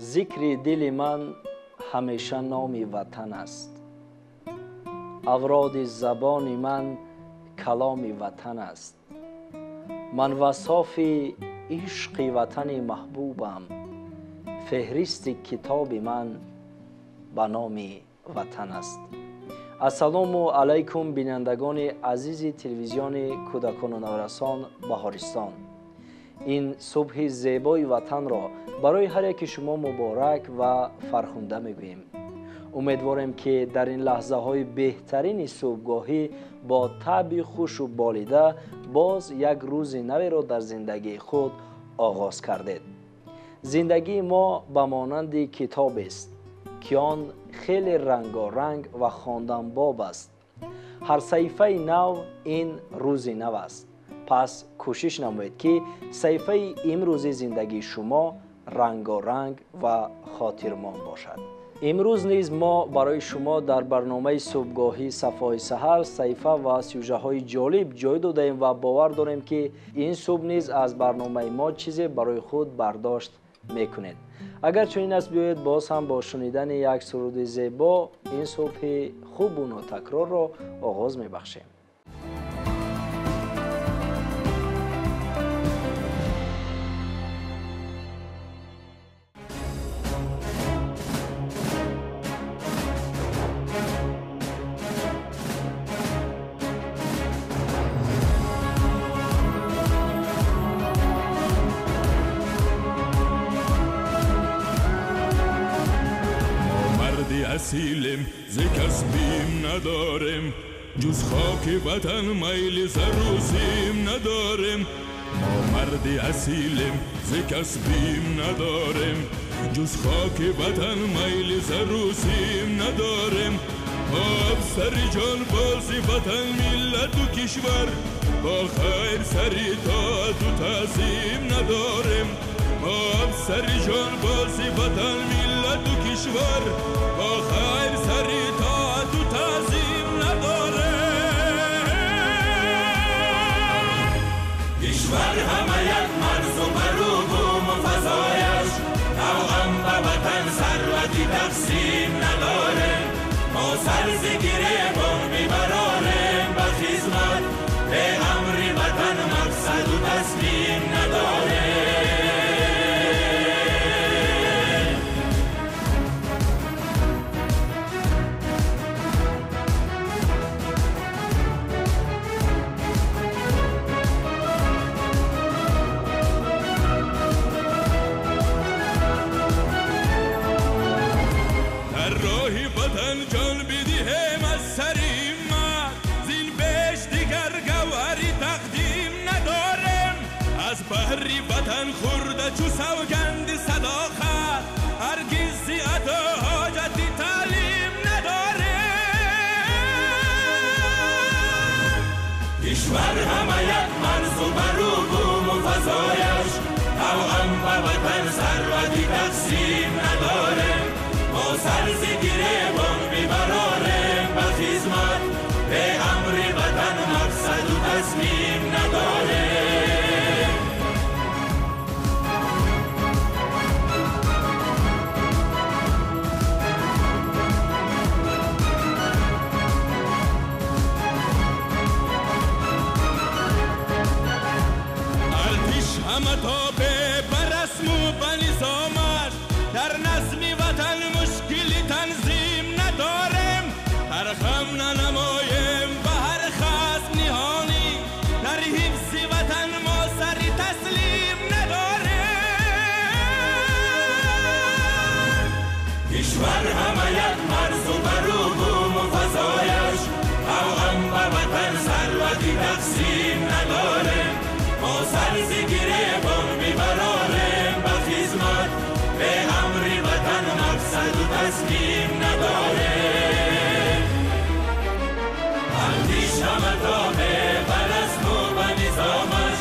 Зикри дили ман ҳамеша номи ватан аст. Авроди забони ман каломи ватан аст. Ман васофи ишқи ватани маҳбубам. Феҳристи китоби ман ба номи ватан аст. Ассалому алайкум, бинандагони азизи телевизиони кӯдакону наврасон Баҳористон. Ин субҳи зебои ватанро барои ҳар яки шумо муборак ва фархунда мегӯем. Умедворем, ки дар ин лаҳзаҳои беҳтарини субҳгоҳӣ бо таъби хушу болида боз як рӯзи наверо дар зиндагии худ оғоз кардед. Зиндагии мо ба монанди китобест, ки он хеле рангоранг ва хонданбоб аст. Ҳар саҳифаи нав ин рӯзи нав аст. Пас кӯшиш намоед, ки саҳифаи имрӯзи зиндагии шумо рангоранг ва хотирмон бошад. Имрӯз низ мо барои шумо дар барномаи субҳгоҳӣ Сафои саҳар саҳифа ва сюжаҳои ҷолиб ҷой додаем ва бовар дорем, ки ин субҳ низ аз барномаи мо чизе барои худ бардошт мекунед. Агар чунин аст, биёед боз ҳам бо шунидани як суруди зебо ин субҳи хубу нотакрорро оғоз мебахшем. Асилем, зи кас бим надорем, ҷуз хоки ватан майли зарусим надорем. Мо марди асилем, зи кас бим надорем, ҷуз хоки ватан майли зарусим надорем. Афсари ҷонбози ватан, миллату кишвар, бо хайр сари тоату таъзим надорем. Мо афсари ҷонбози ватан, миллату кишвар, бо хайр сари тоату таъзим надорем. Кишвар ҳама як марзу бару буму фазояш, тавъам ба ватан сарвати тақсим надорем. Мо сар зи гиребон мебарорем ба хизмат, бе амри ватан мақсаду таслим надорем. Баҳри ватан хӯрда чу савганди садоқат, ҳаргиз зи ато ҳоҷати таълим надорем. Кишвар ҳама як марзу бару буму фазояш, тавъам ба ватан сарвати тақсим надорем. Мо сар зи гиребон мебарорем ба хизмат, бе амри ватан мақсаду таслим надорем. Ҳама тобе ба расму ба низомаш, дар назми ватан мушкили танзим надорем. Тархам нанамоем ба ҳар хасм ниҳонӣ, дар ҳифзи ватан мо сари таслим надорем. Кишвар ҳама як марзу бару буму фазояш, тавъам ба ватан сарвати тақсим надорем. Мо сар зи гиребон мебарорем ба хизмат, бе амри ватан мақсаду таслим надорем. Артиш ҳама тобе ба расму ба низомаш,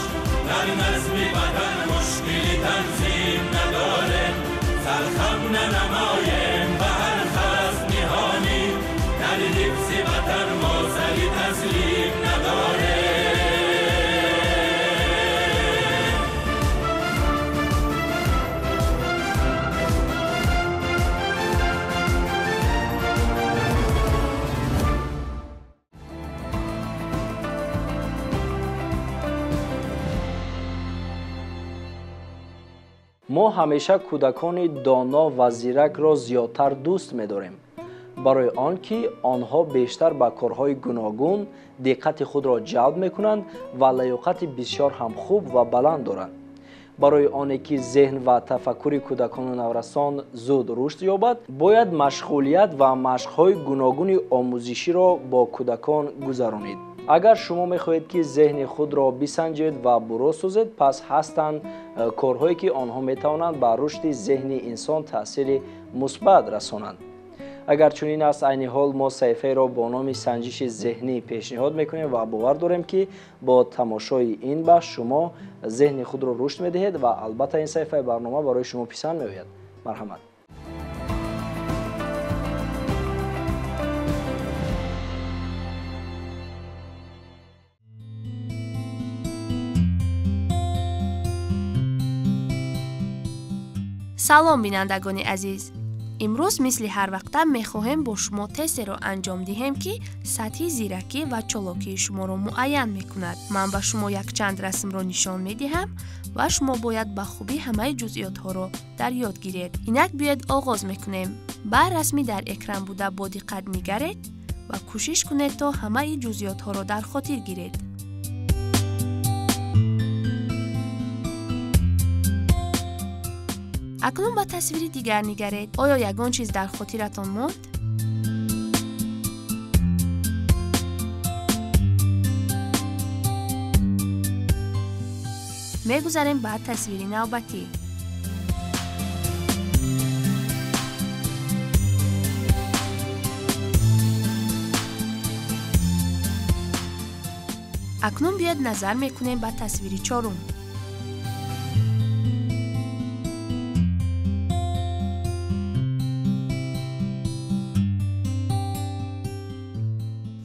дар назми ватан мушкили танзим надорем. Сархам нанамоем ба ҳар хасм ниҳонӣ, дар ҳифзи ватан мо сари таслим надорем. Мо ҳамеша кӯдакони доно ва зиракро зиёдтар дӯст медорем, барои он ки онҳо бештар ба корҳои гуногун диққати худро ҷалб мекунанд ва лаёқати бисёр ҳам хуб ва баланд доранд. Барои оне ки зеҳн ва тафаккури кӯдакону наврасон зуд рушд ёбад, бояд машғулият ва машқҳои гуногуни омӯзиширо бо кӯдакон гузаронид. Агар шумо мехоҳед, ки зеҳни худро бисанҷед ва буро созед, пас ҳастанд корҳое, ки онҳо метавонанд ба рушди зеҳни инсон таъсири мусбат расонанд. Агар чунин аст, айни ҳол мо саҳифаеро бо номи санҷиши зеҳнӣ пешниҳод мекунем ва бовар дорем, ки бо тамошои ин бахш шумо зеҳни худро рушд медиҳед ва албатта ин саҳифаи барнома барои шумо писанд меояд. Марҳамат. Салом, бинандагони азиз! Имрӯз мисли ҳар вақта мехоҳем бо шумо тестеро анҷом диҳем, ки сатҳи зиракӣ ва чолокии шуморо муайян мекунад. Ман ба шумо якчанд расмро нишон медиҳам ва шумо бояд ба хубӣ ҳамаи ҷузъиётҳоро дар ёд гиред. Инак биёед оғоз мекунем. Ба расми дар экран буда бо диққат нигаред ва кӯшиш кунед, то ҳамаи ҷузъиётҳоро дар хотир гиред. Акнун ба тасвири дигар нигаред. Оё ягон чиз дар хотиратон монд? Мегузарем ба тасвири навбатӣ. Акнун биёед назар мекунем ба тасвири чорум.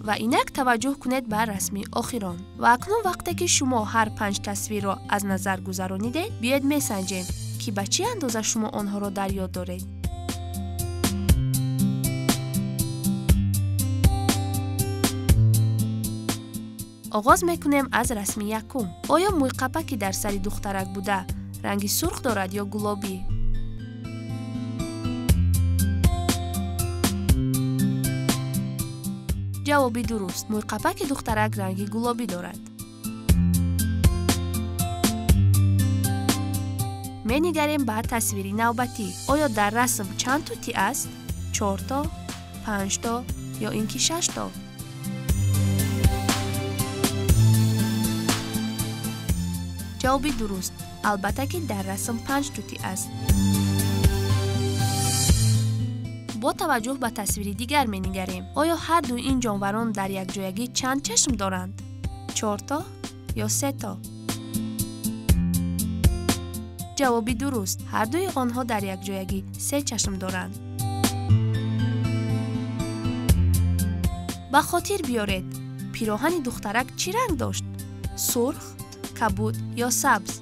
Ва инак таваҷҷӯҳ кунед ба расми охирон. Ва акнун вақте ки шумо ҳар панҷ тасвирро аз назар гузаронидед, биёед месанҷем, ки ба чӣ андоза шумо онҳоро дар ёд доред. Оғоз мекунем аз расми якум. Оё мӯйқапа, ки дар сари духтарак буда, ранги сурх дорад ё гулобӣ? Ҷавоби дуруст. Мӯйқапаки духтарак ранги гулобӣ дорад. Менигарем ба тасвири навбатӣ. Оё дар расм чанд тутӣ аст? Чорто, панҷто ё ин ки шашто? Ҷавоби дуруст. Албатта, ки дар расм панҷ тутӣ аст. Бо таваҷҷӯҳ ба тасвири дигар менигарем. Оё ҳар ду ин ҷонварон дар якҷоягӣ чанд чашм доранд? Чорто ё сето? Ҷавоби дуруст. Ҳар дуи онҳо дар якҷоягӣ се чашм доранд. Ба хотир биёред, пироҳани духтарак чӣ ранг дошт? Сурх, кабуд ё сабз?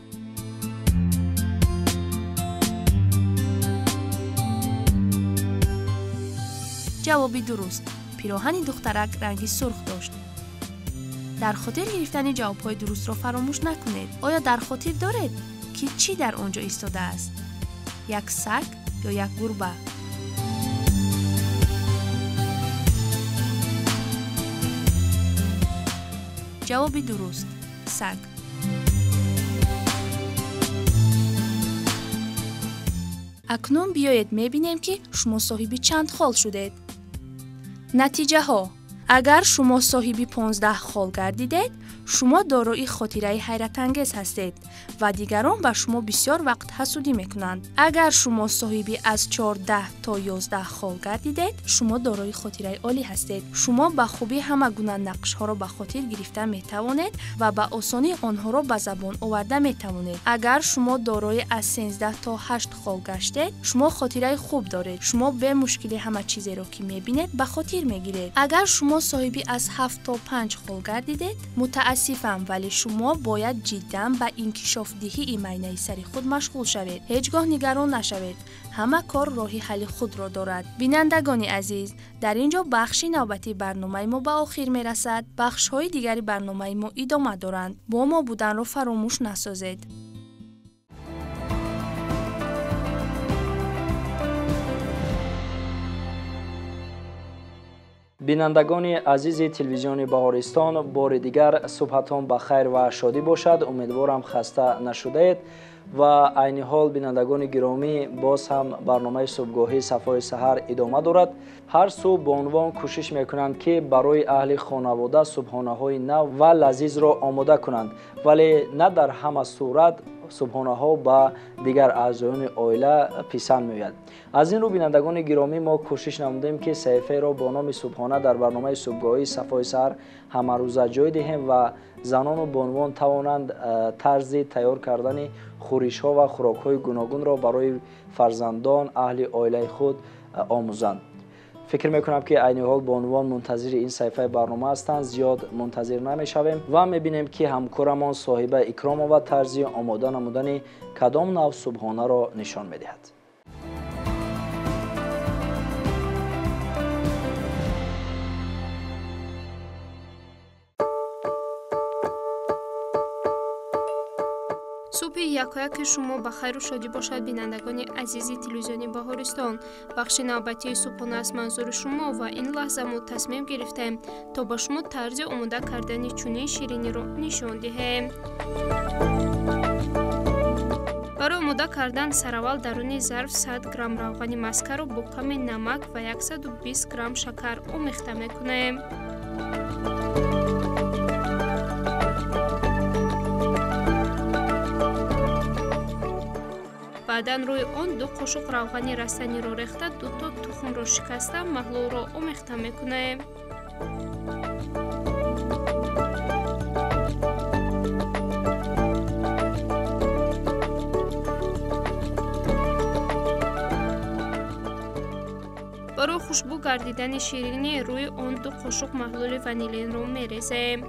Ҷавоби дуруст. Пироҳани духтарак ранги сурх дошт. Дар хотир гирифтани ҷавобҳои дурустро фаромӯш накунед. Оё дар хотир доред, ки чӣ дар он ҷо истодааст? Як саг ё як гурба? Ҷавоби дуруст. Саг. Акнун биёед мебинем, ки шумо соҳиби чанд хол шудед. Натиҷаҳо. Агар шумо соҳиби 15 хол гардидед, шумо дорои хотираи ҳайратангез ҳастед ва дигарон ба шумо бисёр вақт ҳасудӣ мекунанд. Агар шумо соҳиби аз 14 то 11 хол гардидед, шумо дорои хотираи олӣ ҳастед. Шумо ба хубӣ ҳама гуна нақшҳоро ба хотир гирифта метавонед ва ба осонӣ онҳоро ба забон оварда метавонед. Агар шумо дорои аз 13 то 8 хол гаштед, шумо хотираи хуб доред. Шумо бемушкилӣ ҳама чизеро, ки мебинед, ба хотир мегиред. Агар шумо соҳиби аз 7 то 5 хол гардидед, мутаассифам, вале шумо бояд ҷиддан ба инкишофдиҳии майнаи сари худ машғул шавед. Ҳеҷ гоҳ нигарон нашавед. Ҳама кор роҳи ҳалли худро дорад. Бинандагони азиз, дар ин ҷо бахши навбатии барномаи мо ба охир мерасад. Бахшҳои дигари барномаи мо идома доранд. Бо мо буданро фаромӯш насозед. Бинандагони азизи телевизиони Баҳористон, бори дигар субҳатон ба хайр ва шодӣ бошад. Умедворам хаста нашудаед ва айни ҳол бинандагони гиромӣ боз ҳам барномаи субҳгоҳӣ Сафои саҳар идома дорад. Ҳар субҳ бонувон кӯшиш мекунанд, ки барои аҳли хонавода субҳонаҳои нав ва лазизро омода кунанд, вале на дар ҳама сурат субҳонаҳо ба дигар аъзоёни оила писанд меояд. Аз ин рӯ бинандагони гиромӣ мо кӯшиш намудем, ки саҳифаеро бо номи субҳона дар барномаи субҳгоҳии Сафои саҳар ҳамарӯза ҷой диҳем ва занону бонувон тавонанд тарзи тайёр кардани хӯришҳо ва хӯрокҳои гуногунро барои фарзандон, аҳли оилаи худ омӯзанд. Фикр мекунам, ки айни ҳол бонувон мунтазири ин саҳифаи барнома ҳастанд. Зиёд мунтазир намешавем ва мебинем, ки ҳамкорамон Соҳиба Икромова тарзи омода намудани кадом нав субҳонаро нишон медиҳад. Субҳи якояки шумо ба хайру шодӣ бошад, бинандагони азизи телевизиони Баҳористон. Бахши навбатии субҳона аст манзури шумо ва ин лаҳза мо тасмим гирифтем, то ба шумо тарзи омода кардани чунин шириниро нишон диҳем. Барои омода кардан сараввал даруни зарф 100 грамм равғани маскаро бо каме намак ва 120 грамм шакар омехта мекунем. Баъдан рӯи он 2 қошуқ равғани растаниро рехта, 2 то тухмро шикаста маҳлулро омехта мекунем. Барои хушбӯ гардидани ширинӣ рӯи он 2 қошуқ маҳлули ванилинро мерезем.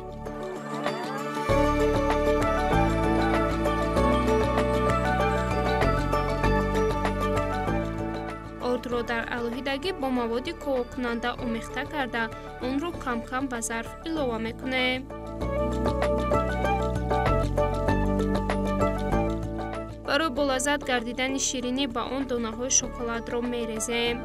Ордро дар алоҳидагӣ бо маводи ковокунанда омехта карда, онро кам-кам ба зарф илова мекунем. Барои болаззат гардидани ширинӣ ба он донаҳои шоколадро мерезем.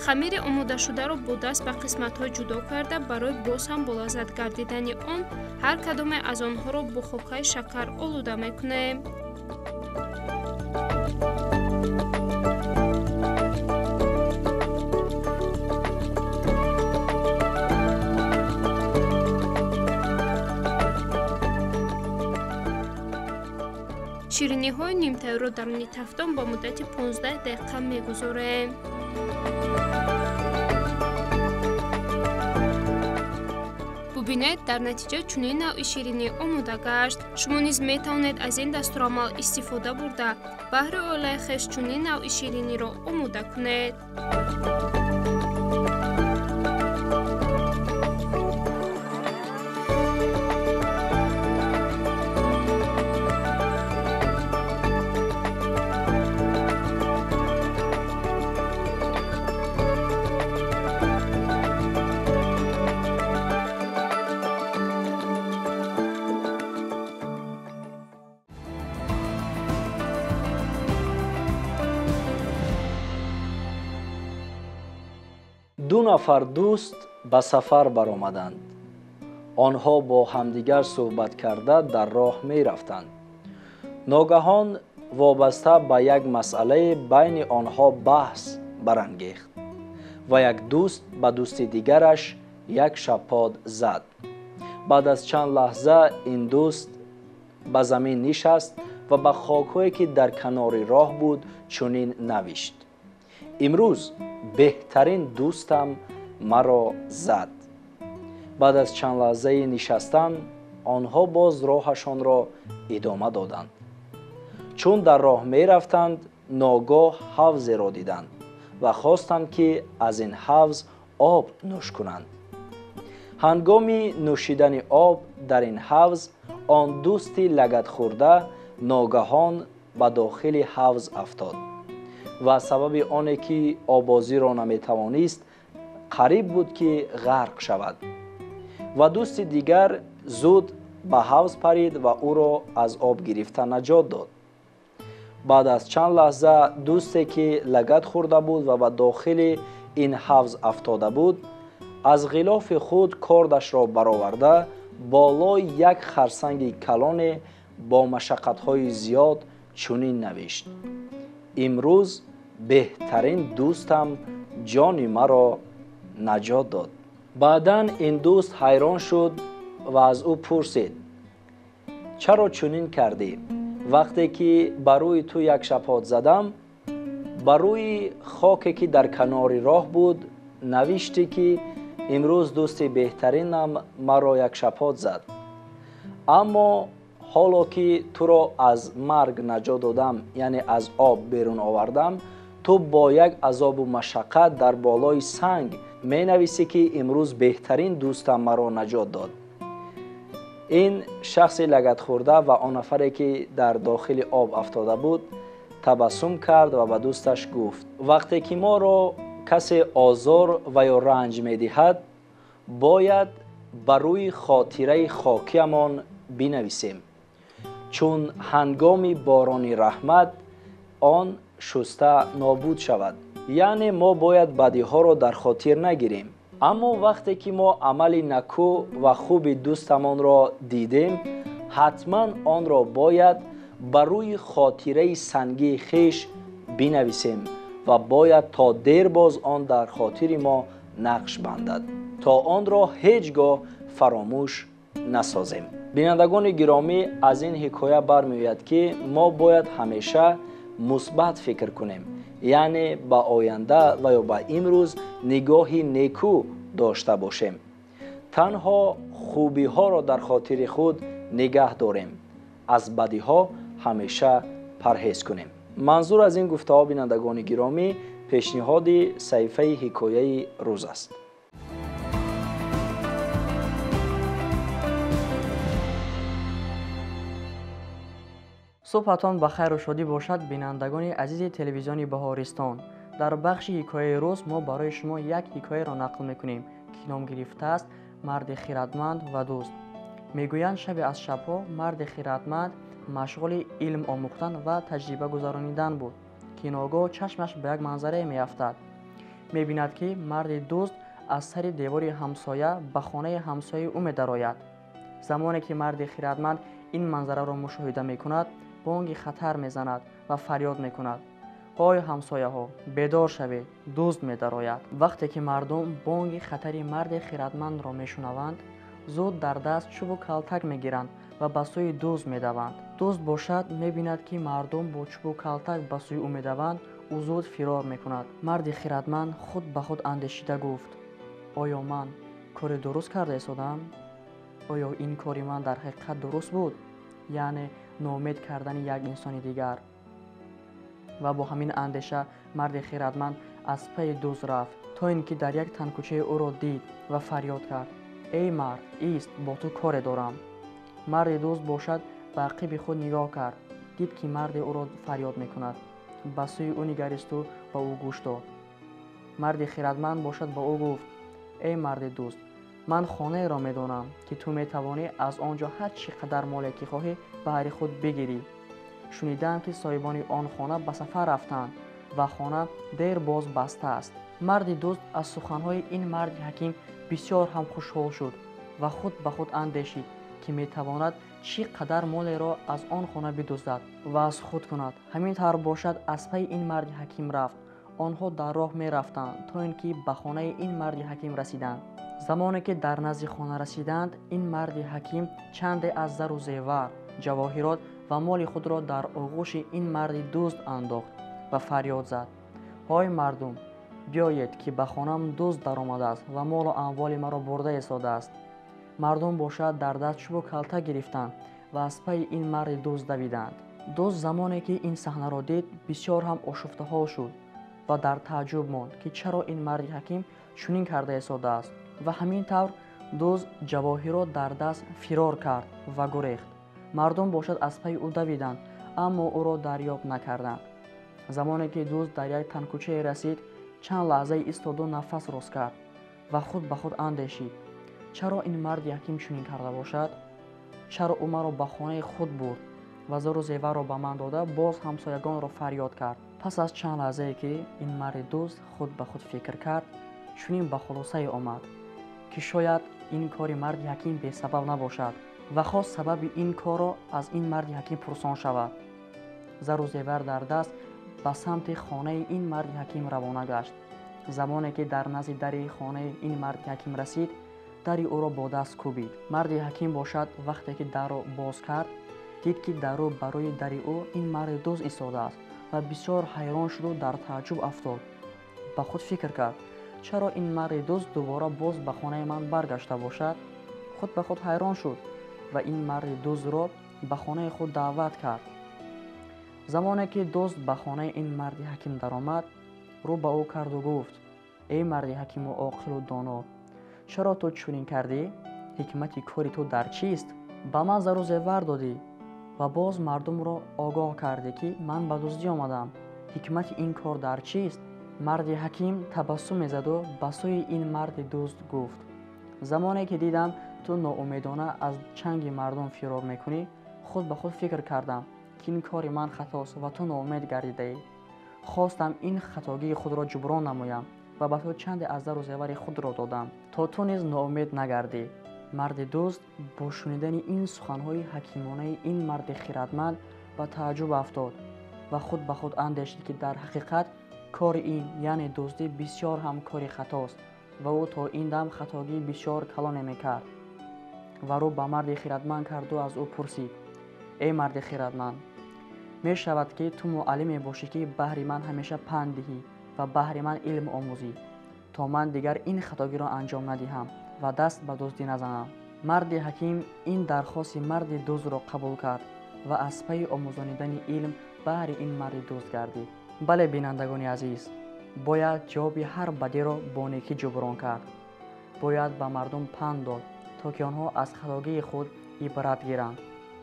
Хамири омодашударо бо даст ба қисматҳо ҷудо карда, барои боз ҳам болаззат гардидани он ҳар кадоме аз онҳоро бо хокаи шакар олуда мекунем. Шириниҳои нимтайёрро даруни тафтон ба муддати 15 дақиқа мегузорем. Бубинед, дар натиҷа чунин навъи ширинӣ омода гашт. Шумо низ метавонед аз ин дастурамал истифода бурда, баҳри оилаи хеш чунин навъи шириниро омода кунед. Ду нафар дӯст ба сафар баромаданд. Онҳо бо ҳамдигар суҳбат карда дар роҳ мерафтанд. Ногаҳон вобаста ба як масъалае байни онҳо баҳс барангехт ва як дӯст ба дӯсти дигараш як шаппод зад. Баъд аз чанд лаҳза ин дӯст ба замин нишаст ва ба хокҳое, ки дар канори роҳ буд, чунин навишт: имрӯз беҳтарин дӯстам маро зад. Баъд аз чанд лаҳзаи нишастан онҳо боз роҳашонро идома доданд. Чун дар роҳ мерафтанд, ногоҳ ҳавзеро диданд ва хостанд, ки аз ин ҳавз об нӯш кунанд. Ҳангоми нӯшидани об дар ин ҳавз он дӯсти лагатхӯрда ногаҳон ба дохили ҳавз афтод ва сабаби оне, ки обозиро наметавонист, қариб буд, ки ғарқ шавад. Ва дӯсти дигар зуд ба ҳавз парид ва ӯро аз об гирифта наҷот дод. Баъд аз чанд лаҳза дӯсте ки лагат хӯрда буд ва ба дохили ин ҳавз афтода буд, аз ғилофи худ кордашро бароварда болои як харсанги калоне бо машаққатҳои зиёд чунин навишт: имрӯз беҳтарин дӯстам ҷони маро наҷот дод. Баъдан ин дӯст ҳайрон шуд ва аз ӯ пурсид: чаро чунин кардӣ? Вақте ки ба рӯи ту як шапот задам, ба рӯи хоке ки дар канори роҳ буд навиштӣ ки имрӯз дӯсти беҳтаринам маро як шапот зад. Аммо ҳоло ки туро аз марг наҷот додам, яъне аз об берун овардам, ту бо як азобу машаққат дар болои санг менависӣ ки имрӯз беҳтарин дӯстам маро наҷот дод. Ин шахси лагатхӯрда ва он нафаре ки дар дохили об афтода буд табассум кард ва ба дӯсташ гуфт: вақте ки моро касе озор ва ё ранҷ медиҳад, бояд ба рӯи хотираи хокиамон бинависем, чун ҳангоми борони раҳмат он шуста нобуд шавад. Яъне мо бояд бадиҳоро дар хотир нагирем. Аммо вақте ки мо амали накӯ ва хуби дӯстамонро дидем, ҳатман онро бояд ба рӯи хотираи сангии хеш бинависем ва бояд то дер боз он дар хотири мо нақш бандад, то онро ҳеҷ гоҳ фаромӯш насозем. Бинандагони гиромӣ, аз ин ҳикоя бармеояд ки мо бояд ҳамеша мусбат фикр кунем, яъне ба оянда ва ё ба имрӯз нигоҳи некӯ дошта бошем. Танҳо хубиҳоро дар хотири худ нигаҳ дорем, аз бадиҳо ҳамеша парҳез кунем. Манзур аз ин гуфтаҳо, бинандагони гиромӣ, пешниҳоди саҳифаи ҳикояи рӯз аст. Субҳатон ба хайру шодӣ бошад, бинандагони азизи телевизиони Баҳористон. Дар бахши ҳикояи рӯз мо барои шумо як ҳикояро нақл мекунем, ки ном гирифтааст «Марди хиратманд ва дӯст». Мегӯянд, шабе аз шабҳо марди хиратманд машғули илм омӯхтан ва таҷриба гузаронидан буд, ки ногоҳ чашмаш ба як манзарае меафтад. Мебинад, ки марди дӯст аз сари девори ҳамсоя ба хонаи ҳамсояи ӯ медарояд. Замоне ки марди хиратманд ин манзараро мушоҳида мекунад, бонги хатар мезанад ва фарёд мекунад: ҳой ҳамсояҳо, бедор шавед, дузд медарояд. Вақте ки мардум бонги хатари марди хиратмандро мешунаванд, зуд дар даст чӯбу калтак мегиранд ва ба сӯи дузд медаванд. Дузд бошад, мебинад, ки мардум бо чӯбу калтак ба сӯи ӯ медаванд, ӯ зуд фирор мекунад. Марди хиратманд худ ба худ андешида гуфт: оё ман кори дуруст карда истодам? Оё ин кори ман дар ҳақиқат дуруст буд? Яъне ноумед кардани як инсони дигар. Ва бо ҳамин андеша марди хиратманд аз пайи дузд рафт, то ин ки дар як танкӯчаи ӯро дид ва фарёд кард: эй мард, ист, бо ту коре дорам. Марди дузд бошад, ба ақиби худ нигоҳ кард, дид, ки марде ӯро фарёд мекунад. Ба сӯи ӯ нигаристу ба ӯ гӯш дод. Марди хиратманд бошад ба ӯ гуфт: эй марди дузд, ман хонаеро медонам, ки ту метавонӣ аз он ҷо ҳар чӣ қадар моле ки хоҳӣ баҳри худ бигирӣ. Шунидаам, ки соҳибони он хона ба сафар рафтанд ва хона дер боз баста аст. Марди дузд аз суханҳои ин марди ҳаким бисёр ҳам хушҳол шуд ва худ ба худ андешид, ки метавонад чӣ қадар молеро аз он хона бидуздад ва аз худ кунад. Ҳамин тавр бошад, аз пайи ин марди ҳаким рафт. Онҳо дар роҳ мерафтанд, то ин ки ба хонаи ин марди ҳаким расиданд. Замоне ки дар назди хона расиданд, ин марди ҳаким чанде аз зару зевар, ҷавоҳирот ва моли худро дар оғӯши ин марди дузд андохт ва фарёд зад: ҳой мардум, биёед, ки ба хонаам дузд даромадааст ва молу амволи маро бурда истодааст. Мардум бошад дар даст чӯбу калтак гирифтанд ва аз пайи ин марди дузд давиданд. Дузд замоне ки ин саҳнаро дид, бисёр ҳам ошуфтаҳол шуд ва дар тааҷҷуб монд, ки чаро ин марди ҳаким чунин карда истодааст. Ва ҳамин тавр дузд ҷавоҳирот дар даст фирор кард ва гурехт. Мардум бошад аз пайи ӯ давиданд, аммо ӯро дарёб накарданд. Замоне ки дузд дар як танкӯчае расид, чанд лаҳзае истоду нафас рост кард ва худ ба худ андешид: чаро ин марди ҳаким чунин карда бошад? Чаро ӯ маро ба хонаи худ бурд ва зару зеварро ба ман дода боз ҳамсоягонро фарёд кард? Пас аз чанд лаҳзае ки ин марди дузд худ ба худ фикр кард, чунин ба хулосае омад, ки шояд ин кори марди ҳаким бесабаб набошад ва хост сабаби ин корро аз ин марди ҳаким пурсон шавад. Зару зевар дар даст ба самти хонаи ин марди ҳаким равона гашт. Замоне ки дар назди дари хонаи ин марди ҳаким расид, дари ӯро бо даст кӯбид. Марди ҳаким бошад, вақте ки дарро боз кард, дид ки дар рӯ ба рӯи дари ӯ ин марди дузд истодааст ва бисёр ҳайрон шуду дар тааҷҷуб афтод. Ба худ фикр кард: чаро ин марди дузд дубора боз ба хонаи ман баргашта бошад? Худ ба худ ҳайрон шуд ва ин марди дуздро ба хонаи худ даъват кард. Замоне ки дузд ба хонаи ин марди ҳаким даромад, рӯ ба ӯ карду гуфт: эй марди ҳакиму оқилу доно, чаро ту чунин кардӣ? Ҳикмати кори ту дар чист? Ба ман зару зевар додӣ ва боз мардумро огоҳ кардӣ, ки ман ба дуздӣ омадам. Ҳикмати ин кор дар чист? Марди ҳаким табассум мезаду ба сӯи ин марди дузд гуфт: замоне ки дидам ту ноумедона аз чанги мардум фирор мекунӣ, худ ба худ фикр кардам, ки ин кори ман хатост ва ту ноумед гардидаӣ. Хостам ин хатогии худро ҷуброн намоям ва ба ту чанде аз зару зевари худро додам, то ту низ ноумед нагардӣ. Марди дузд бо шунидани ин суханҳои ҳакимонаи ин марди хиратманд ба тааҷҷуб афтод ва худ ба худ андешид, ки дар ҳақиқат кори ин, яъне дуздӣ, бисёр ҳам кори хатост ва ӯ то ин дам хатогии бисёр калоне мекард. Ва рӯ ба марди хиратманд карду аз ӯ пурсид: эй марди хиратманд, мешавад ки ту муаллиме бошӣ, ки баҳри ман ҳамеша панд диҳӣ ва баҳри ман илм омӯзӣ, то ман дигар ин хатогиро анҷом надиҳам ва даст ба дуздӣ назанам. Марди ҳаким ин дархости марди дуздро қабул кард ва аз пайи омӯзонидани илм баҳри ин марди дузд гардид. Бале, бинандагони азиз, бояд ҷавоби ҳар бадиро бо некӣ ҷуброн кард. Бояд ба мардум панд дод, то ки онҳо аз хатогии худ ибрат гиранд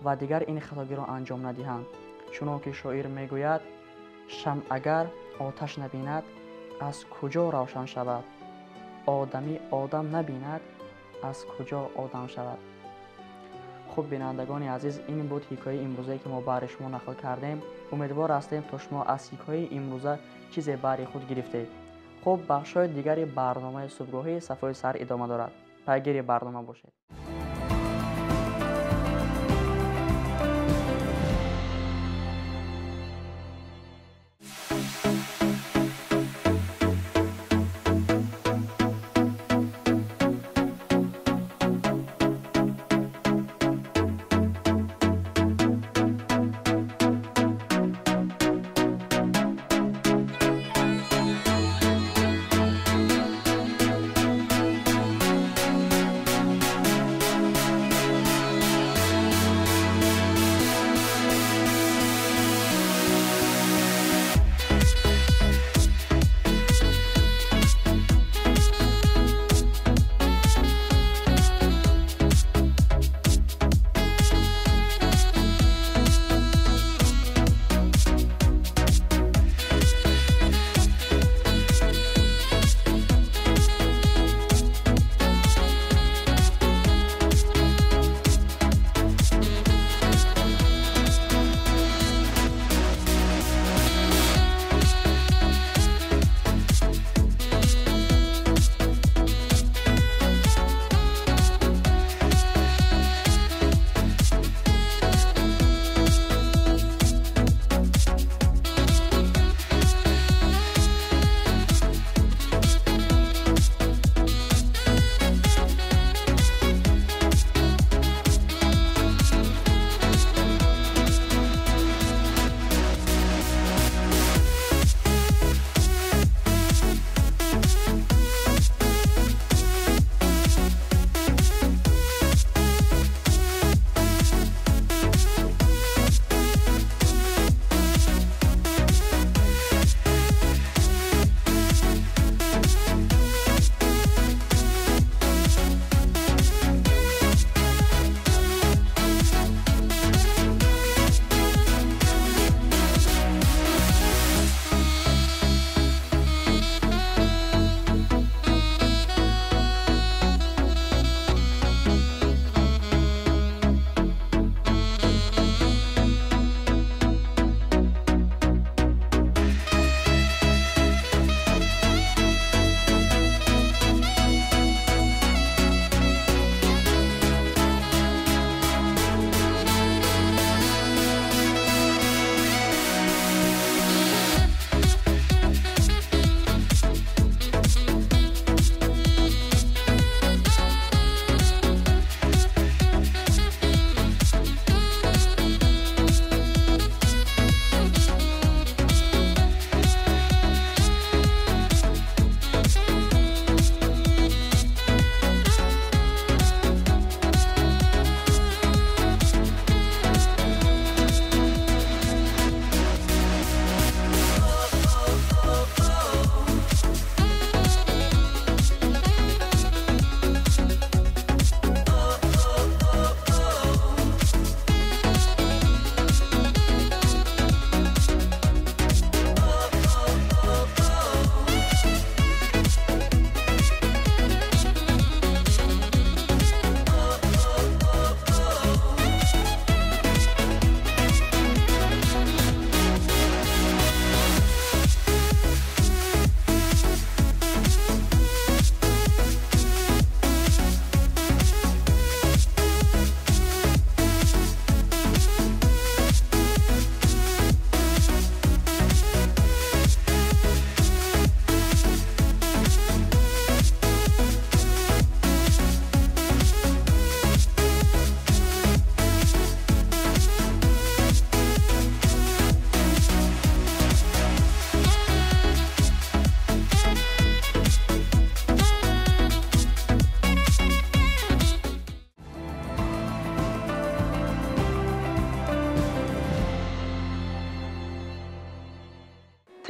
ва дигар ин хатогиро анҷом надиҳанд. Чунон ки шоир мегӯяд: шамъ агар оташ набинад, аз куҷо равшан шавад? Одамӣ одам набинад, аз куҷо одам шавад? Хуб, бинандагони азиз, ин буд ҳикояи имрӯзае, ки мо баҳри шумо нақл кардем. Умедвор ҳастем, то шумо аз ҳикояи имрӯза чизе баҳри худ гирифтед. Хуб, бахшҳои дигари барномаи субҳгоҳии Сафои саҳар идома дорад. Пайгири барнома бошед.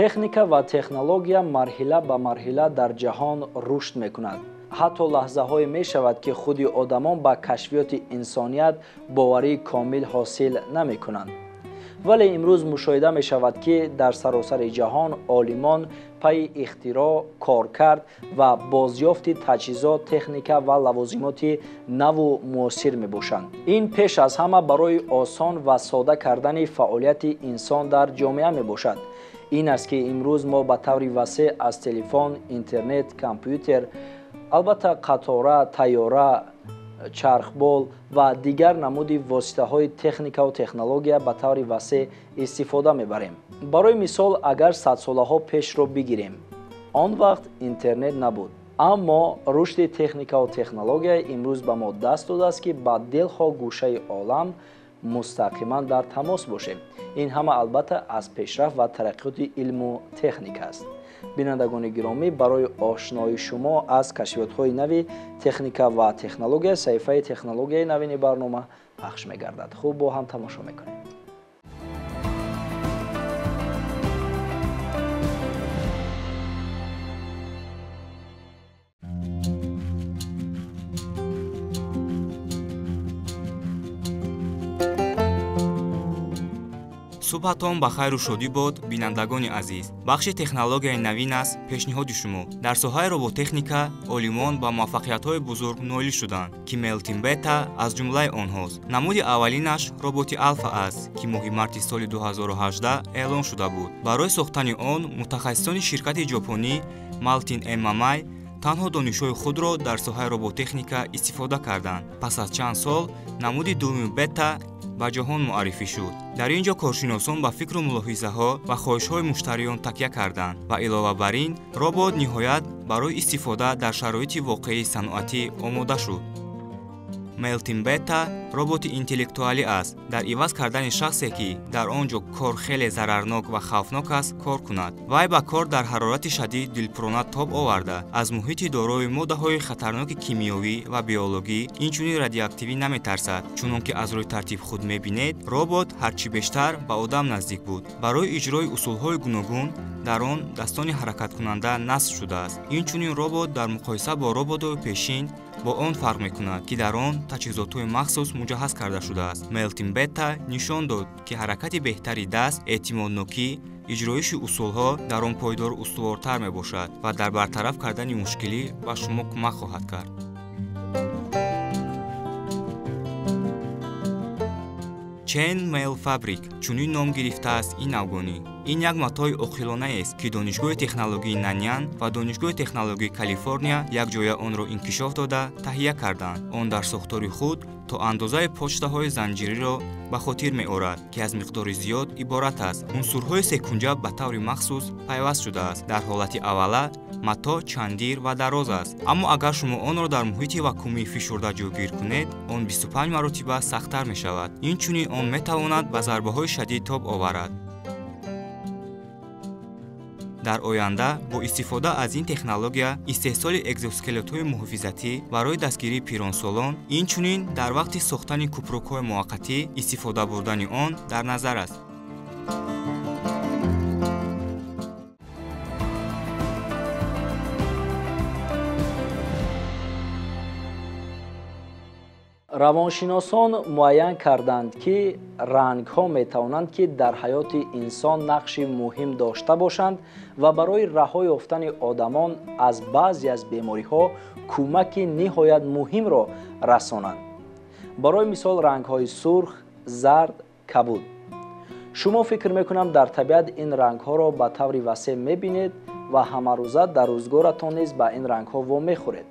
Техника ва технология марҳила ба марҳила дар ҷаҳон рушд мекунад. Ҳатто лаҳзаҳое мешавад, ки худи одамон ба кашфиёти инсоният боварии комил ҳосил намекунанд. Вале имрӯз мушоҳида мешавад, ки дар саросари ҷаҳон олимон пайи ихтироъ, коркард ва бозёфти таҷҳизот, техника ва лавозимоти наву муосир мебошанд. Ин пеш аз ҳама барои осон ва сода кардани фаъолияти инсон дар ҷомеа мебошад. Ин аст, ки имрӯз мо ба таври васеъ аз телефон, интернет, компютер, албатта қатора, тайёра, чархбол ва дигар намуди воситаҳои техникаву технология ба таври васеъ истифода мебарем. Барои мисол, агар садсолаҳо пешро бигирем, он вақт интернет набуд. Аммо рушди техникаву технология имрӯз ба мо даст додааст, ки ба дилхоҳ гӯшаи олам мустақиман дар тамос бошем. Ин ҳама албатта аз пешрафт ва тараққиёти илму техника аст. Бинандагони гиромӣ, барои ошноии шумо аз кашфиётҳои нави техника ва технология саҳифаи технологияи навини барнома пахш мегардад. Хуб, бо ҳам тамошо мекунем. Субҳатон ба хайру шодӣ бод, бинандагони азиз. Бахши технологияи навин аст пешниҳоди шумо. Дар соҳаи роботехника олимон ба муваффақиятҳои бузург ноил шуданд, ки Melting Beta аз ҷумлаи онҳост. Намуди аввалинаш роботи Алфа аст, ки моҳи марти соли 2018 эълон шуда буд. Барои сохтани он мутахассисони ширкати ҷопонӣ Melting MMI танҳо донишҳои худро дар соҳаи роботехника истифода карданд. Пас аз чанд сол намуди дуввуми бета ба ҷаҳон муаррифӣ шуд. Дар ин ҷо коршиносон ба фикру мулоҳизаҳо ва хоҳишҳои муштариён такя карданд ва илова бар ин робот ниҳоят барои истифода дар шароити воқеии саноатӣ омода шуд. Melting Beta роботи интеллектуалӣ аст. Дар иваз кардани шахсе, ки дар он ҷо кор хеле зарарнок ва хавфнок аст, кор кунад. Вай ба кор дар ҳарорати шадид дилпурона тоб оварда, аз муҳити дорои моддаҳои хатарноки кимиёвӣ ва биологӣ, инчунин радиоактивӣ наметарсад. Чунон ки аз рӯи тартиб худ мебинед, робот ҳарчи бештар ба одам наздик буд. Барои иҷрои усулҳои гуногун дар он дастони ҳаракаткунанда насб шудааст. Инчунин робот дар муқоиса бо роботҳои пешин бо он фарқ мекунад, ки дар он таҷҳизотҳои махсус муҷаҳҳаз карда шудааст. Melting Beta нишон дод, ки ҳаракати беҳтари даст, эътимоднокӣ, иҷроиши усулҳо дар он пойдору устувортар мебошад ва дар бартараф кардани мушкилӣ ба шумо кӯмак хоҳад кард. Chain Mail Fabric чунин ном гирифтааст ин навгонӣ. Ин як матои оқилонаест, ки Донишгоҳи технологии Наньян ва Донишгоҳи технологии Калифорния якҷоя онро инкишоф дода таҳия карданд. Он дар сохтори худ то андозаи почтаҳои занҷириро ба хотир меорад, ки аз миқдори зиёд иборат аст. Унсурҳои секунҷа ба таври махсус пайваст шудааст. Дар ҳолати аввала мато чандир ва дароз аст, аммо агар шумо онро дар муҳити вакуумии фишурда ҷойгир кунед, он 25 маротиба сахттар мешавад. Инчунин он метавонад ба зарбаҳои шадид тоб оварад. Дар оянда бо истифода аз ин технология истеҳсоли экзоскелетҳои муҳофизатӣ барои дастгирии пиронсолон, инчунин дар вақти сохтани купрукҳои муваққатӣ истифода бурдани он дар назар аст. Равоншиносон муайян карданд, ки рангҳо метавонанд, ки дар ҳаёти инсон нақши муҳим дошта бошанд ва барои раҳо ёфтани одамон аз баъзе аз бемориҳо кӯмаки ниҳоят муҳимро расонанд. Барои мисол, рангҳои сурх, зард, кабуд. Шумо фикр мекунам дар табиат ин рангҳоро ба таври васеъ мебинед ва ҳамарӯза дар рӯзгоратон низ ба ин рангҳо вомехӯред.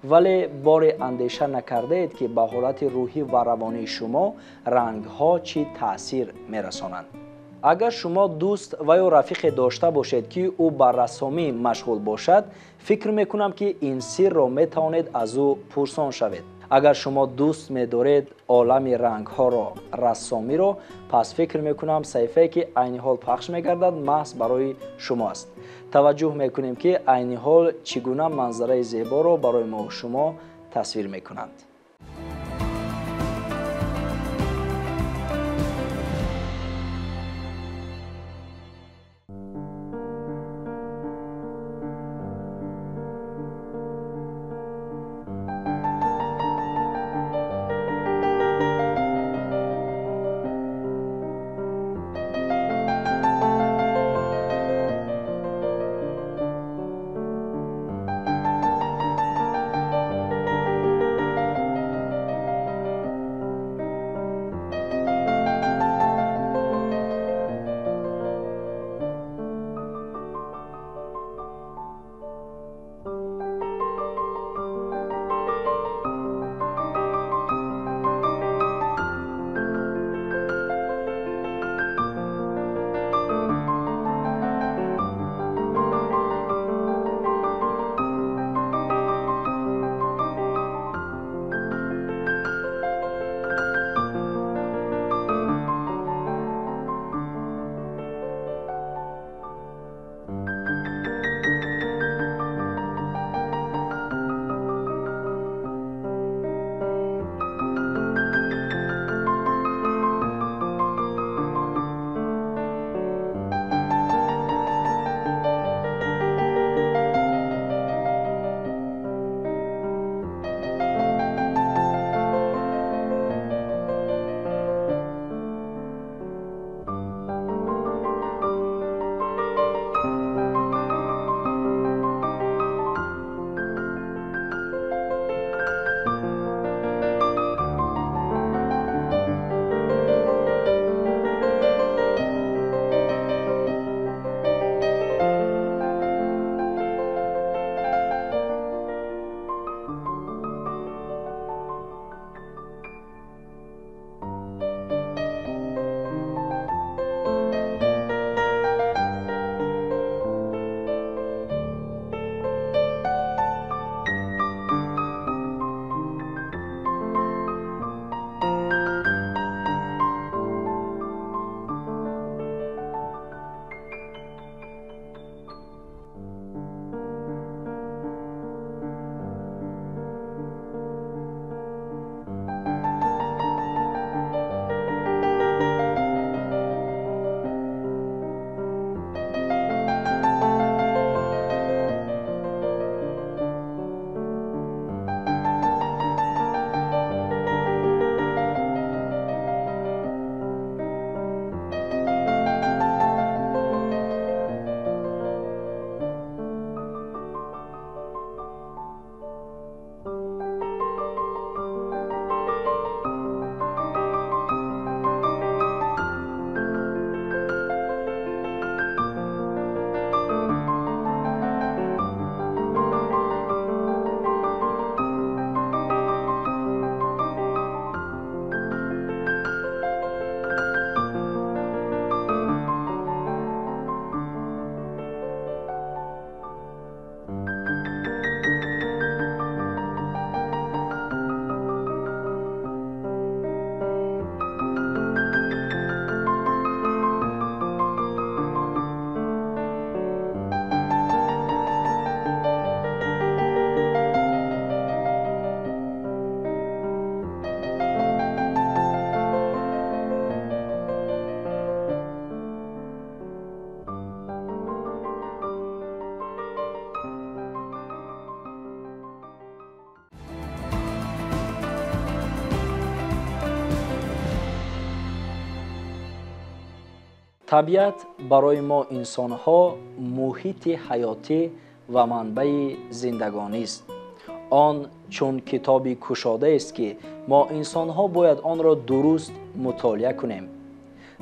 Вале боре андеша накардаед, ки ба ҳолати рӯҳӣ ва равонии шумо рангҳо чӣ таъсир мерасонанд. Агар шумо дӯст ва ё рафиқе дошта бошед, ки ӯ ба рассомӣ машғул бошад, фикр мекунам, ки ин сирро метавонед аз ӯ пурсон шавед. Агар шумо дӯст медоред олами рангҳоро, рассомиро, пас фикр мекунам саҳифае, ки айни ҳол пахш мегардад, маҳз барои шумо аст. Таваҷҷӯҳ мекунем, ки айни ҳол чӣ гуна манзараи зеборо барои мо шумо тасвир мекунанд. Табиат барои мо инсонҳо муҳити ҳаётӣ ва манбаи зиндагонист. Он чун китоби кушодаест, ки мо инсонҳо бояд онро дуруст мутолиа кунем.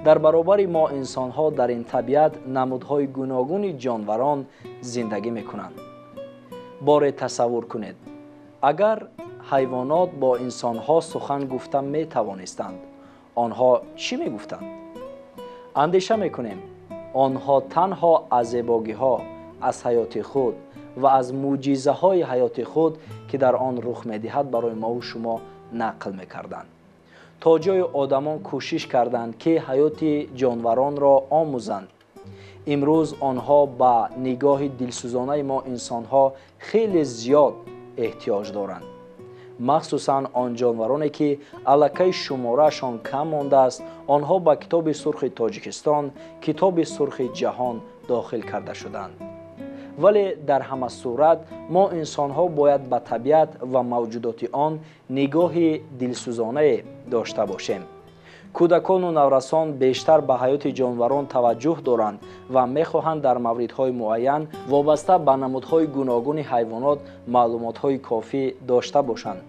Дар баробари мо инсонҳо дар ин табиат намудҳои гуногуни ҷонварон зиндагӣ мекунанд. Боре тасаввур кунед, агар ҳайвонот бо инсонҳо сухан гуфта метавонистанд, онҳо чӣ мегуфтанд? Андеша мекунем, онҳо танҳо аз зебогиҳо, аз ҳаёти худ ва аз мӯъҷизаҳои ҳаёти худ, ки дар он рух медиҳад, барои мову шумо нақл мекарданд. То ҷои одамон кӯшиш карданд, ки ҳаёти ҷонваронро омӯзанд. Имрӯз онҳо ба нигоҳи дилсӯзонаи мо инсонҳо хеле зиёд эҳтиёҷ доранд. Махсусан он ҷонвароне, ки аллакай шумораашон кам мондааст, онҳо ба Китоби сурхи Тоҷикистон, Китоби сурхи ҷаҳон дохил карда шуданд. Вале дар ҳама сурат мо инсонҳо бояд ба табиат ва мавҷудоти он нигоҳи дилсӯзонае дошта бошем. Кӯдакону наврасон бештар ба ҳаёти ҷонварон таваҷҷӯҳ доранд ва мехоҳанд дар мавридҳои муайян вобаста ба намудҳои гуногуни ҳайвонот маълумотҳои кофӣ дошта бошанд.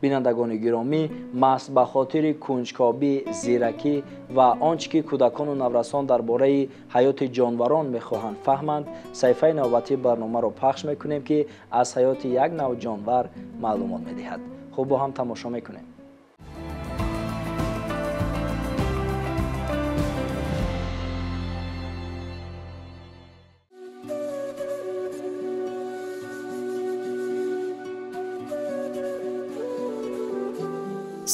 Бинандагони гиромӣ, маҳз ба хотири кунҷкобӣ, зиракӣ ва он чӣ ки кӯдакону наврасон дар бораи ҳаёти ҷонварон мехоҳанд фаҳманд, саҳифаи навбатии барномаро пахш мекунем, ки аз ҳаёти як нав ҷонвар маълумот медиҳад. Хуб, бо ҳам тамошо мекунем.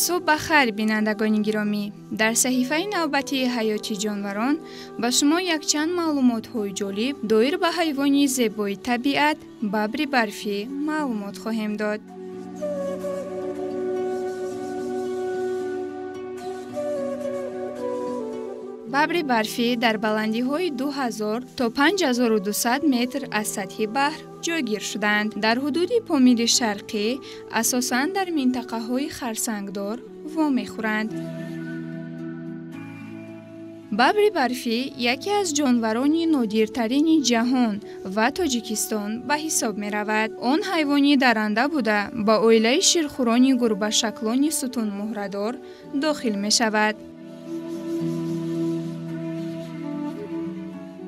Субҳ ба хайр, бинандагони гиромӣ! Дар саҳифаи навбатии ҳаёти ҷонварон ба шумо якчанд маълумотҳои ҷолиб доир ба ҳайвони зебои табиат бабри барфӣ маълумот хоҳем дод. Бабри барфӣ дар баландиҳои 2000 то 5200 метр аз сатҳи баҳр ҷойгир шуданд. Дар ҳудуди Помири Шарқӣ асосан дар минтақаҳои харсангдор вомехӯранд. Бабри барфӣ яке аз ҷонварони нодиртарини ҷаҳон ва Тоҷикистон ба ҳисоб меравад. Он ҳайвони даранда буда, ба оилаи ширхӯрони гурбашаклони сутунмуҳрадор дохил мешавад.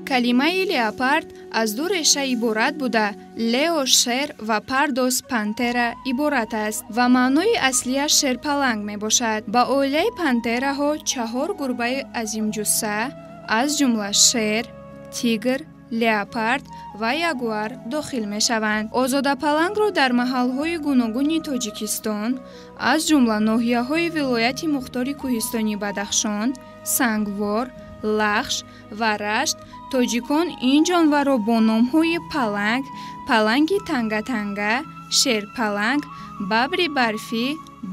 Калимаи леопард аз ду реша иборат буда, лео шер ва пардос пантера иборат аст ва маънои аслияш шерпаланг мебошад. Ба оилаи пантераҳо чаҳор гурбаи азимҷусса, аз ҷумла шер, тигр, леопард ва ягуар дохил мешаванд. Озодапалангро дар маҳалҳои гуногуни Тоҷикистон, аз ҷумла ноҳияҳои вилояти мухтори кӯҳистони Бадахшон, Сангвор, Лахш ва Рашт тоҷикон ин ҷонварро бо номҳои паланг, паланги тангатанга, шерпаланг, бабри барфӣ,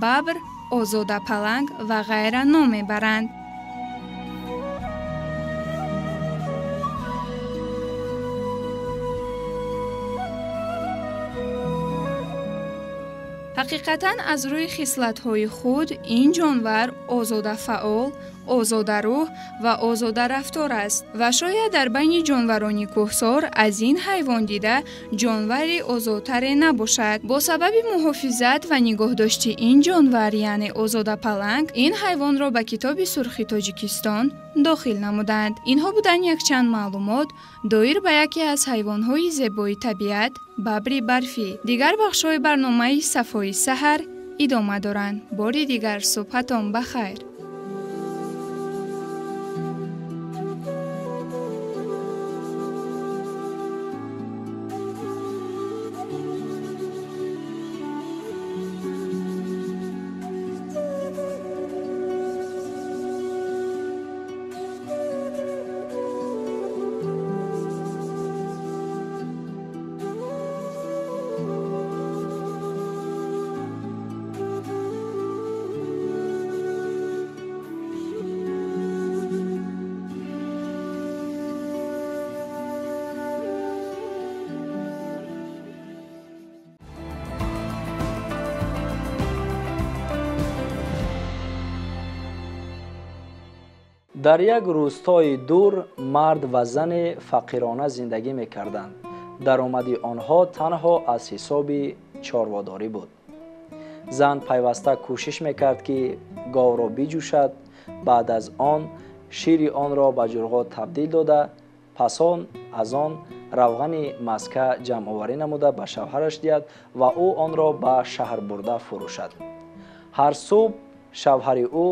бабр, озодапаланг ва ғайра ном мебаранд. Ҳақиқатан аз рӯи хислатҳои худ ин ҷонвар озодафаъол, озодарӯҳ ва озодарафтор аст ва шояд дар байни ҷонварони кӯҳсор аз ин ҳайвон дида ҷонвари озодтаре набошад. Бо сабаби муҳофизат ва нигоҳдошти ин ҷонвар, яъне озодапаланг, ин ҳайвонро ба Китоби сурхи Тоҷикистон дохил намуданд. Инҳо буданд якчанд маълумот доир ба яке аз ҳайвонҳои зебои табиат бабри барфӣ. Дигар бахшҳои барномаи Сафои саҳар идома доранд. Бори дигар субҳатон ба хайр. Дар як рӯстои дур мард ва зане фақирона зиндагӣ мекарданд. Даромади онҳо танҳо аз ҳисоби чорводорӣ буд. Зан пайваста кӯшиш мекард, ки говро биҷӯшад, баъд аз он шири онро ба ҷурғот табдил дода, пас он аз он равғани маска ҷамъоварӣ намуда ба шавҳараш диҳад ва ӯ онро ба шаҳр бурда фурӯшад. Ҳар субҳ шавҳари ӯ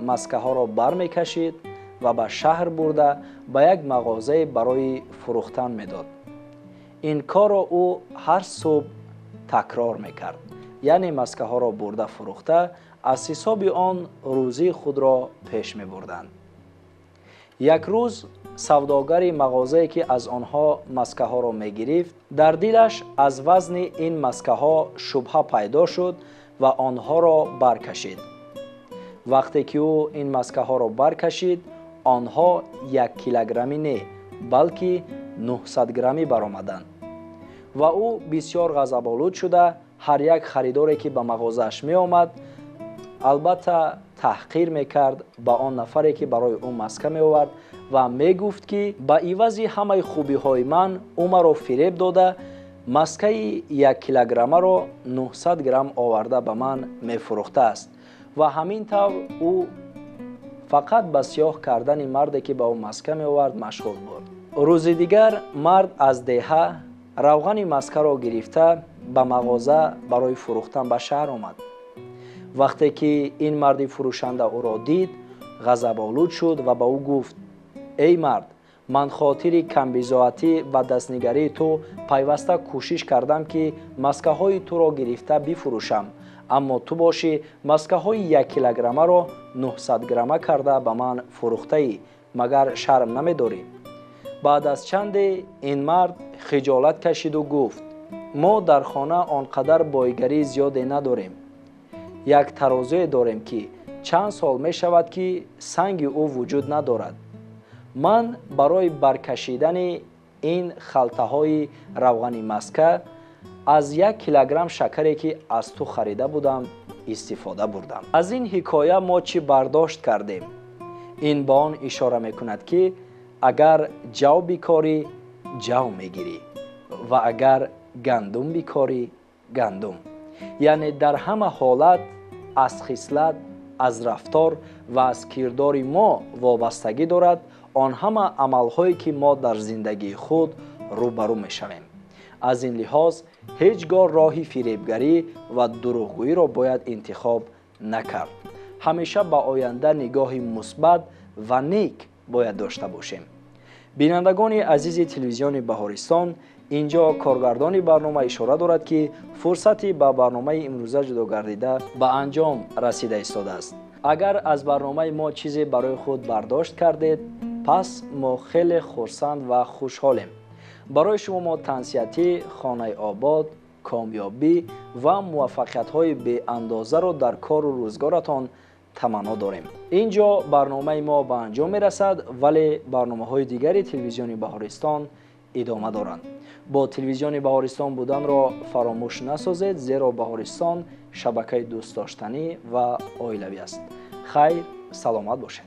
маскаҳоро бармекашид ва ба шаҳр бурда ба як мағозае барои фурӯхтан медод. Ин корро ӯ ҳар субҳ такрор мекард, яъне маскаҳоро бурда фурӯхта аз ҳисоби он рӯзии худро пеш мебурданд. Як рӯз савдогари мағозае, ки аз онҳо маскаҳоро мегирифт, дар дилаш аз вазни ин маскаҳо шубҳа пайдо шуд ва онҳоро баркашид. Вақте ки ӯ ин маскаҳоро баркашид, онҳо 1 килограммӣ не, балки 900 граммӣ баромаданд. Ва ӯ бисёр ғазаболуд шуда, ҳар як харидоре, ки ба мағозааш меомад, албатта таҳқир мекард ба он нафаре, ки барои ӯ маска меовард ва мегуфт, ки ба ивази ҳамаи хубиҳои ман ӯ маро фиреб дода, маскаи 1 килограммаро 900 грамм оварда ба ман мефурӯхтааст. Ва ҳамин тавр ӯ фақат ба сиёҳ кардани марде, ки ба ӯ маска меовард, машғул буд. Рӯзи дигар мард аз деҳа равғани маскаро гирифта ба мағоза барои фурӯхтан ба шаҳр омад. Вақте ки ин марди фурӯшанда ӯро дид, ғазаболуд шуд ва ба ӯ гуфт: эй мард, ман хотири камбизоатӣ ва дастнигарии ту пайваста кӯшиш кардам, ки маскаҳои туро гирифта бифурӯшам, аммо ту бошӣ маскаҳои 1 килограммаро 900 грамма карда ба ман фурӯхтаӣ, магар шарм намедорӣ? Баъд аз чанде ин мард хиҷолат кашиду гуфт: мо дар хона он қадар бойгарии зиёде надорем. Як тарозуе дорем, ки чанд сол мешавад, ки санги ӯ вуҷуд надорад. Ман барои баркашидани ин халтаҳои равғани маска аз 1 килограмм шакаре, ки аз ту харида будам, истифода бурдам. Аз ин ҳикоя мо чӣ бардошт кардем? Ин ба он ишора мекунад, ки агар ҷав бикорӣ, ҷав мегирӣ ва агар гандум бикорӣ, гандум. Яъне дар ҳама ҳолат аз хислат, аз рафтор ва аз кирдори мо вобастагӣ дорад он ҳама амалҳое, ки мо дар зиндагии худ рӯбарӯ мешавем. Аз ин лиҳоз ҳеҷ гоҳ роҳи фиребгарӣ ва дурӯғгӯиро бояд интихоб накард. Ҳамеша ба оянда нигоҳи мусбат ва нек бояд дошта бошем. Бинандагони азизи телевизиони Баҳористон, инҷо коргардони барнома ишора дорад, ки фурсати ба барномаи имрӯза ҷудо гардида ба анҷом расида истодааст. Агар аз барномаи мо чизе барои худ бардошт кардед, пас мо хеле хурсанд ва хушҳолем. Барои шумо мо тансиҳатӣ, хонаи обод, комёбӣ ва муваффақиятҳои беандозаро дар кору рӯзгоратон таманно дорем. Инҷо барномаи мо ба анҷом мерасад, вале барномаҳои дигари телевизиони Баҳористон идома доранд. Бо телевизиони Баҳористон буданро фаромӯш насозед, зеро Баҳористон шабакаи дӯстдоштанӣ ва оилавӣ аст. Хайр, саломат бошед.